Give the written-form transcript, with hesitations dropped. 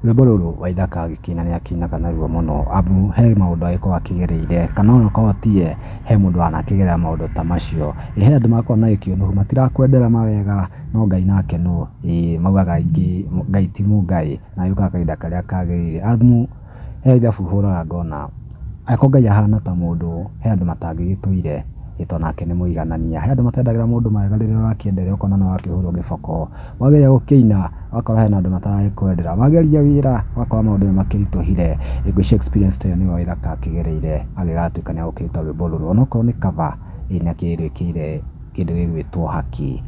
Rwĩmbo rũrũ Waithaka agĩkĩina nĩ akĩinaga naruo mũno amu he maũndũ agĩkoragwo akĩgereire kana ona korwo tiwe he mũndũ wanakĩgerera maũndũ ta macio. Ĩ he andũ makoragwo na gĩkĩũnũhu matirakwendera mawega no Ngai nake nũ, ĩĩ maugaga aingĩ Ngai ti mũngai na yũkaga kahinda karĩa kagĩrĩire. Amu he ithabu hũraga ngona angĩkorwo Ngai ahana ta mũndũ he andũ matangĩgĩtũire ĩ tondũ nake nĩ mũiganania. He andũ matendagĩra mũndũ mawega rĩrĩa ũrakĩenderea ũkona nĩ ũrakĩhũrwo gĩboko. Wageria gũkĩina ũgakora hena andũ mataragĩkwendera, wageria wĩra ũgakora maũndũ nĩ makĩritũhire. Ngwĩciria experience ta ĩyo nĩyo Waithaka akĩgereire agĩgatuĩka nĩ egũkĩruta rwĩmbo rũrũ onokorwo nĩ cover ĩ nĩ akĩrwĩkĩire kĩndũ gĩgwĩtwo haki.